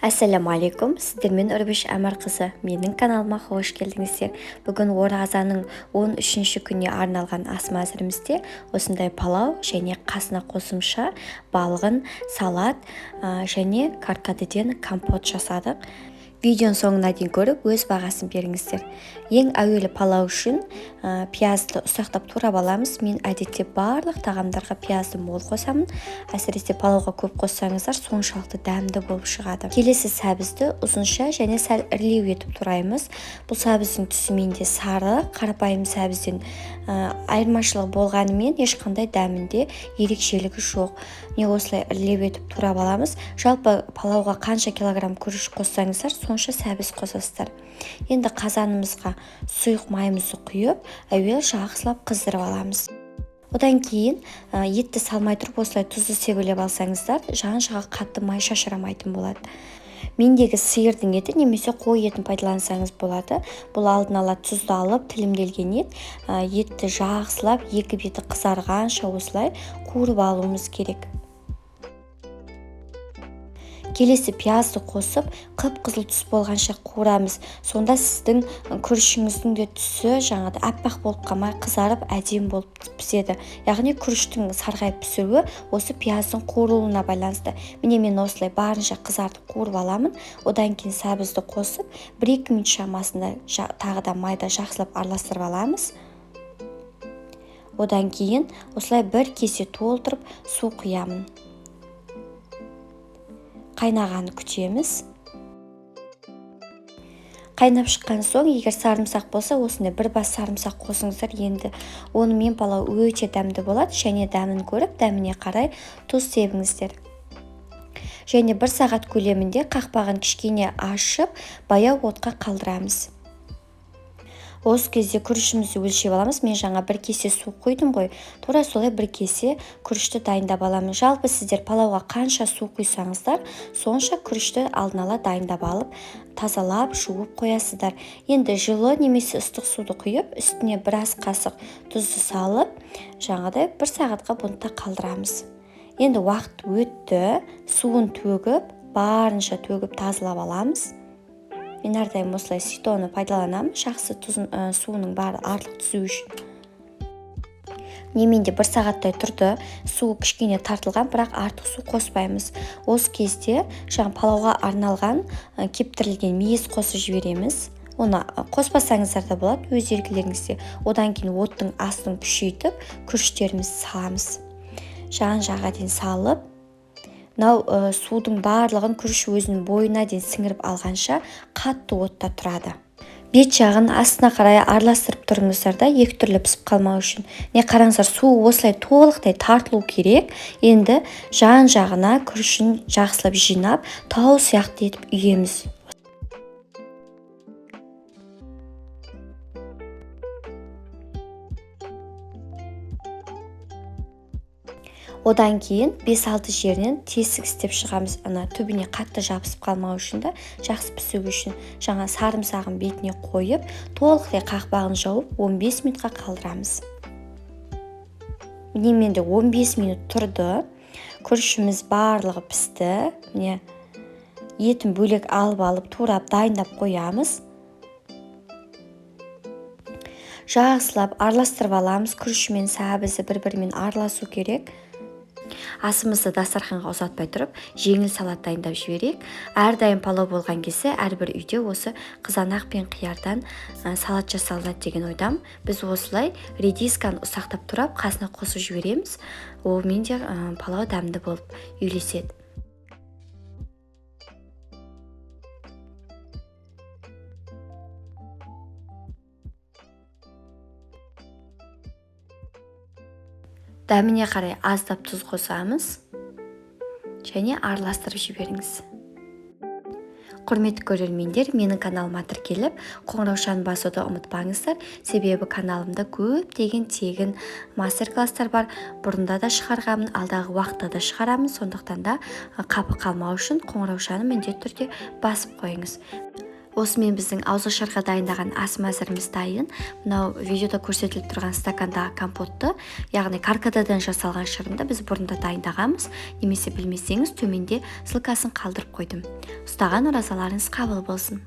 Ассаляму сіздермен Үрбіш Әмірқызы. Менің каналыма қош келдіңіздер. Бүгін оразаның 13-ші күніне арналған ас мәзірімізде осындай палау және қасына қосымша балғын салат және каркадеден компот жасадық. Видеоның соңына дейін көріп, өз бағасын беріңіздер. Ең әуелі палау үшін пиязды ұсақтап турап аламыз. Мен әдетте барлық тағамдарға пиязды мол қосамын. Әсіресе палауға көп қоссаңыздар, соншалықты дәмді болып шығады. Келесі сәбізді ұзынша және сәл ірілеу етіп тураймыз. Бұл сәбіздің түсі менде сары, қарапайым сәбізден айырмашылығы болғанымен ешқандай дәмінде ерекшелігі жоқ. Міне осылай ірілеу етіп турап аламыз. Жалпы палауға қанша килограмм күріш қоссаңыздар, сонша сәбіз қосасыздар. Енді қазанымызға сұйық майымызды құйып, әуелі жақсылап қыздырып аламыз. Одан кейін етті салмай тұрып осылай тұзды себелеп алсаңыздар, жан-жағы қатты май шашырамайтын болады. Мендегі сиырдың еті немесе қой етін пайдалансаңыз болады. Бұл алдын ала тұздалып тілімделген ет. Етті жақсылап екі беті қызарғанша осылай қуырып алуымыз керек. Келесі пиязды қосып, қып-қызыл түс болғанша қуырамыз. Сонда сіздің күрішіңіздің де түсі жаңағыдай аппақ болып қалмай, қызарып әдемі болып піседі. Яғни күріштің сарғайып пісуі осы пияздың қуырылуына байланысты. Міне мен осылай барынша қызартып қуырып аламын. Одан кейін сәбізді қосып, 1-2 минут шамасында тағы да майда жақсылап араластырып аламыз. Одан кейін осылай бір кесе толтырып су құямын. Қайнағанын күтеміз. Қайнап шыққан соң, егер сарымсақ болса, осындай бір бас сарымсақ қосыңыздар. Енді онымен палау өте дәмді болады, және дәмін көріп, дәміне қарай тұз себіңіздер. Және бір сағат көлемінде қақпағын кішкене ашып, баяу отқа қалдырамыз. Осы кезде күрішімізді өлшеп аламыз. Мен жаңа бір кесе су құйдым ғой. Тура солай бір кесе күрішті дайындап аламын. Жалпы сіздер палауға қанша су құйсаңыздар, сонша күрішті алдын ала дайындап алып, тазалап, жуып қоясыздар. Енді жылы немесе ыстық суды құйып, үстіне біраз қасық тұзды салып, жаңағыдай бір сағатқа бұны да қалдырамыз. Енді уақыт өтті, суын төгіп, барынша төгіп тазалап аламыз. Мен әрдайым осылай ситоны пайдаланамын, жақсы тұзын, суының бәрі артық түсу үшін. Неменде бір сағаттай тұрды, су кішкене тартылған, бірақ артық су қоспаймыз. Осы кезде жаңа палауға арналған кептірілген мейіз қосып жібереміз. Оны қоспасаңыздар да болады, өз еркілеріңізде. Одан кейін оттың астын күшейтіп, күріштерімізді саламыз. Жан-жағына дейін салып, мынау судың барлығын күріш өзінің бойына дейін сіңіріп алғанша қатты отта тұрады. Бет жағын астына қарай араластырып тұрыңыздар да, екі түрлі пісіп қалмау үшін. Не қараңыздар, су осылай толықтай тартылу керек. Енді жан-жағына күрішін жақсылап жинап, тау сияқты етіп үйеміз. Одан кейін 5-6 жерінен тесік істеп шығамыз. Ана түбіне қатты жабысып қалмау үшін де, жақсы пісу үшін жаңа сарымсағын бетіне қойып, толықтай қақпағын жауып 15 минутқа қалдырамыз. Міне менде 15 минут тұрды. Күрішіміз барлығы пісті. Міне етін бөлек алып турап дайындап қоямыз. Жақсылап араластырып аламыз. Күріші мен сәбізі бір-бірімен араласу керек. Асымызды дастарханға ұзатпай тұрып, жеңіл салат дайындап жіберейік. Әрдайым палау болған кезде әрбір үйде осы қызанақ пен қиярдан салат жасалынады деген ойдамын. Біз осылай редисканы ұсақтап турап, қасына қосып жібереміз. Онымен де палау дәмді болып үйлеседі. Дәміне қарай аздап тұз қосамыз және араластырып жіберіңіз. Құрметті көрермендер, менің каналыма тіркеліп, қоңыраушаны басуды ұмытпаңыздар. Себебі каналымда көптеген тегін мастер-класстар бар. Бұрында да шығарғанмын, алдағы уақытта да шығарамын. Сондықтан да қапы қалмау үшін қоңыраушаны міндетті түрде басып қойыңыз. Осымен біздің ауызашарға дайындаған ас мәзіріміз дайын. Мынау видеода көрсетіліп тұрған стакандағы компотты, яғни каркададан жасалған шырынды біз бұрында дайындағанбыз. Немесе білмесеңіз, төменде ссылкасын қалдырып қойдым. Ұстаған оразаларыңыз қабыл болсын.